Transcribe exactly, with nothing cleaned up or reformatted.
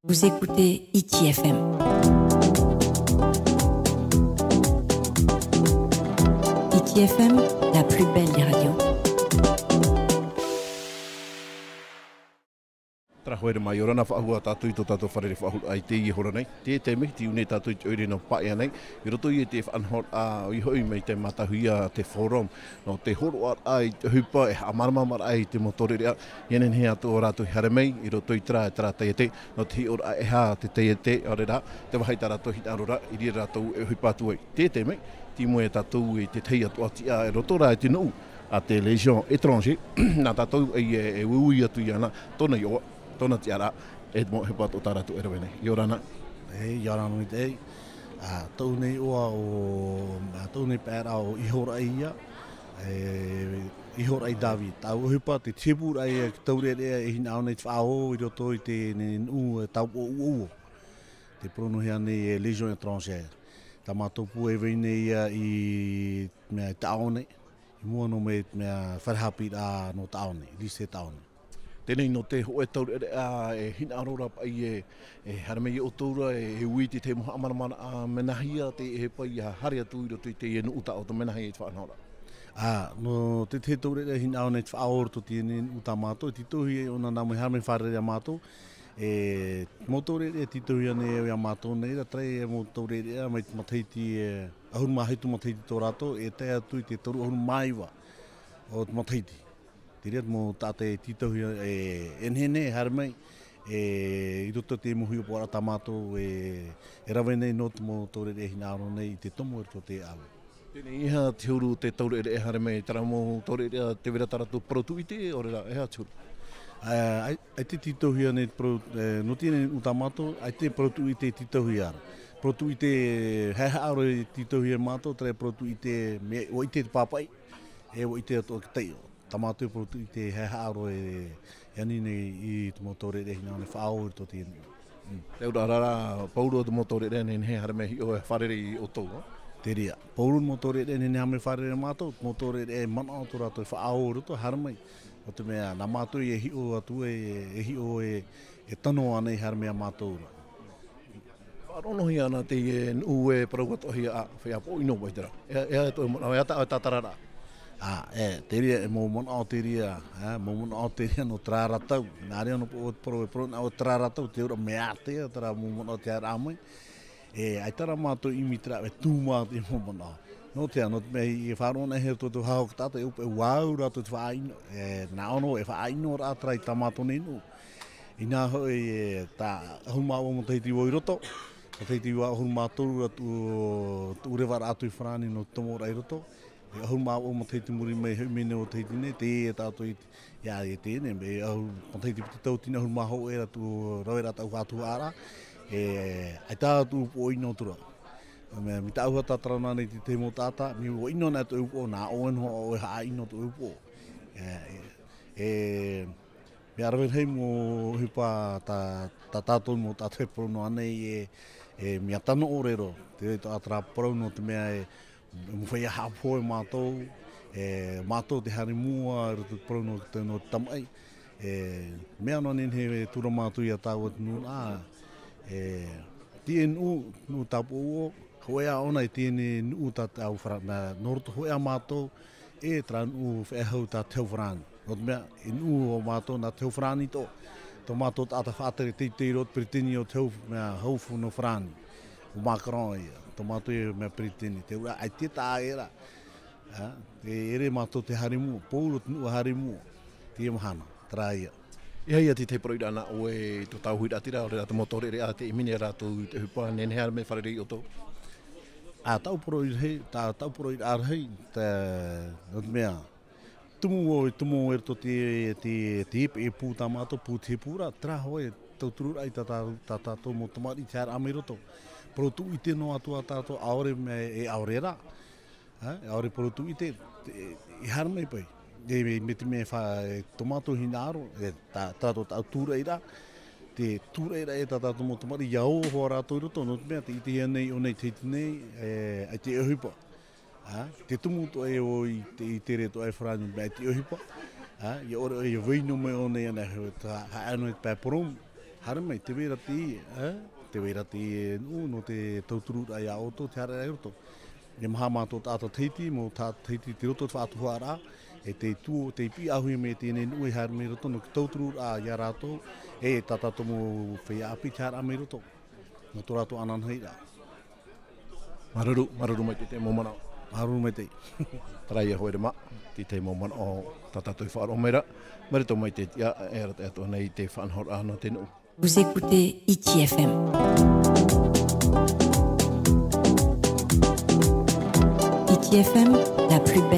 Vous écoutez Hiti F M. Hiti F M, la plus belle des radios. Tara hoʻi mai, ʻia ora na faʻahou tātou i tō tātou fārerei faʻahou i teie hora nei. Teie taime, tei ʻō nei tātou i te ʻoire nō Paea nei, i roto i te faʻanahoraʻa, ʻoia hoʻi mai te mātāmua te forum, nō te hōroʻaraʻa i te ʻohipa e haʻamāramarama ai te mau taureʻareʻa, ʻia nehenehe atu ā rātou e haere mai, i roto i terā, terā taiete, nō te hiʻoraʻa e aha te taiete, ʻaore rā, te vāhi tā rātou hinaʻaro ra, i reira rātou e ʻohipa atu ai. Teie taime, tei mua ia tātou i te tahi atu ʻātiʻa i roto rā i te nuʻu, a te Légion Étrangère, nā tātou e, e, e uiui atu iāna, tōna iʻoa, tōna tiʻaraʻa, e te mau ʻohipa atoʻa tā rātou e rave nei. ʻIa ora na. E, ʻia ora na maitaʻi. A, tōʻu nei iʻoa ʻo, a, tōʻu nei paeraʻa ʻo Ihoraʻi ia, e, Ihoraʻi David. Tāʻu ʻohipa, te tiʻapūraʻa ia, te taureʻareʻa e hinaʻaro nei te faʻaō i roto i teie nuʻu, e, tāupoʻo uouo. Tē parauhia nei e Légion Étrangère. Tā mātou pū e vai nei ia i, mea, i Taʻaone, i mua noa mai, mea, fare haʻapiʻiraʻa nō Taʻaone, Lycée Taʻaone. Teie nei nō te hōʻē taureʻareʻa e hinaʻaro ra paʻi e, e haere mai ia ʻoutou ra, e, e ui i te mau haʻamāramarama, a, mea nāhea te ʻohipa ʻia haere atu i roto i teie nuʻu tā ʻoutou, mea nāhea te faʻanahoraʻa? A, nō te, te taureʻareʻa e hinaʻaro nei te faʻaō i roto i teie nuʻu tā mātou, e tītauhia ʻōna nā mua e haere mai fārerei ia mātou, e, mau taureʻareʻa e tītauhia nei ia mātou nei, rā, terā ia mau taureʻareʻa mai te matahiti, e, ʻahuru mā hitu matahiti tō rātou, e tae atu i te toru ʻahuru mā iva o te matahiti. Te reira te mau taʻata e tītauhia, e, e nehenehe e haere mai, e, i roto i te mau hiʻopoʻaraʻa tā mātou, e, e rave nei nō te mau taureʻareʻa e hinaʻaro nei i te tomo i roto i te ʻāua. Teie nei, e aha te huru o te taureʻareʻa e haere mai, terā mau taureʻareʻa tē vai ra tā rātou parau tūʻite, ʻaore rā, e aha te huru? Ā, ʻaita, ʻaita e tītauhia nei te parau, e, nō teie nei nuʻu tā mātou, ʻaita e parau tūʻite e tītauhia ra. Parau tūʻite haʻehaʻa roa e tītauhia e mātou, terā e parau tūʻite mea, ʻua ʻite te pāpaʻi, e ʻua ʻite atoʻa te taiʻo. Tā mātou e parau tūʻite haʻehaʻa roa e, e ani nei i te mau taureʻareʻa e hinaʻaro nei e faʻaō i roto i teie nuʻu. Mm. Te auraʻa ra, Pauro, te mau taureʻareʻa e nehenehe e haere mai e hiʻo, e fārerei ia ʻoutou, ā? Te reira. Pauro, te mau taureʻareʻa e nehenehe e haere mai e fārerei ia mātou, te mau taureʻareʻa e manaʻo tō rātou e faʻaō i roto, haere mai. Nō te mea, nā mātou e hiʻo atu, e, e hiʻo, e, e tano ānei e haere mai ia mātou ra. Faʻaroʻohia ana teie nuʻu e parau atoʻahia ā, feiā pōʻino paʻi terā. E, e, e, e, e, e, e, e, tātararaʻa. Ā, e, te reira, e mau manaʻo te reira, ā, mau manaʻo te reira nō terā ra tau. Nā reira noa paʻi te parau, e parau nā ʻoe terā ra tau, te auraʻa mea ātea, terā mau manaʻo tē haere mai. E, ʻaita rā mātou e ʻimi terā, e tūmā te mau manaʻo. Nō te aha, nō te mea i faʻaroʻo nei e tō, tō haʻapaʻo taʻata, e upe, ʻua au rātou te faʻaʻino, e, nā ʻō noa, e faʻaʻino rā terā i tā mātou nei nuʻu. Inā hoʻi, e, tā ʻahuru mā vaʻu matahiti vau i roto, matahiti vau ʻahuru mā toru ra tō, tōʻu revaraʻa atu i Farāni nō te tomoraʻa i roto, e ʻahuru mā vaʻu matahiti i muri mai, hoʻi mai nei ʻo Tahiti nei, teie tātou i, ia, i teie nei, e ʻahuru, matahiti piti tauatini ʻahuru mā hōʻē ra tōʻu raveraʻa, tōʻu faʻatuhaʻaraʻa, e, ʻaita atu pōʻino atu ra. Mea, mai tāʻu haʻatārahu nei i te tahi mau taʻata, mea ʻua ʻino ana tōʻu upoʻo, nā ʻō noa ʻoe e haʻaʻino tōʻu upoʻo. E, e, e, Mea rave rahi mau ʻohipa tā, tā tātou mau taʻata e parau noa nei e, e mea tano ʻōrero. Te reira atoʻa terā parau nō te mea e, e mau feiā haʻapohe mātou, e mātou te haere i mua i roto i te parau nō te, nō te tamaʻi. E mea noa nei e nehenehe e tura mātou ia tāua te nūnaʻa, e, teie nuʻu, nuʻu tāupoʻo uouo, hōʻē ā ʻōna i teie nei nuʻu tā te hau Farāni, nō roto hōʻē ā mātou, e terā nuʻu faʻehau tā te hau Farāni. Nō te mea, e nuʻu ʻo mātou nā te hau Farāni atoʻa. Tō mātou taʻata faʻatere teitei roa, peretiteni o te hau, mea, hau fenua Farāni. ʻO Macron ia, tō mātou ia mea peretiteni. Te auraʻa, ʻaita e taʻa ʻē ra. Ā, e ʻere mātou te haere i mua, Pauro te nuʻu haere i mua. Teie mahana, terā ia. E aha ia te tahi parau ʻāreʻa nā ʻoe i tō tāʻu huiraʻatira, ʻaore rā te mau taureʻareʻa tē ʻimi nei rātou i te ʻohipa, nehenehe e haere mai e fārerei ia ʻoutou? Ā, tāʻu parau rahi, tā, tāʻu parau rahi, tā, nō te mea, tumu vau, tumu vau i roto te, te, te, e pū tā mātou, pū te pū ra, terā hoʻi, tautururaʻa i tā, tā, tā tātou mau tamariʻi tē haere mai i roto. Parau tūʻite noa atu ā tātou, ʻaore mea, e ʻaore rā. Ā, ʻaore parau tūʻite, e, e haere mai paʻi. E, e, mai te mea fa-, e, tō mātou hinaʻaro, e, tā, tā tō tāʻu tūraʻiraʻa, te tūraʻiraʻa e tā tātou mau tamariʻi, ʻia ō hoʻi rātou i roto, nō te mea, tē ʻitehia nei, ʻō nei, Tahiti nei, e, ʻaita te ʻohipa. Ā, te tumu atoʻa e ō i te, i te tere atoʻa e Farāni, mea ʻaita te ʻohipa. Ā, ʻia ʻore ʻoe, ʻia vai noa mai ʻō nei, ana, tā, haʻaʻano i te pae purōmu. Haere mai, tē vai ra teie, e, tē vai ra teie nuʻu nō te tautururaʻa ia ʻoutou, te haereraʻa i roto. E maha mātou taʻata Tahiti, mau taʻata Tahiti i roto i te faʻatuhaʻaraʻa, e tē tuʻu, tē piʻi ʻāhui mai teie nuʻu e haere mai i roto, nō te tautururaʻa ia rātou, e tā tātou mau feiā ʻāpī te haereraʻa mai i roto. Nō tō rātou ananahi ra. Māuruuru, māuruuru maitaʻi te mau manaʻo. Māuruuru maitaʻi. Terā ia hoʻi ra mā, te tahi mau manaʻo tā tātou i faʻaroʻo mai ra, mai roto mai te tiʻa, e arataʻi atu nei te faʻanahoraʻa nō te nuʻu. Vous écoutez Hiti F M. Hiti F M, la plus belle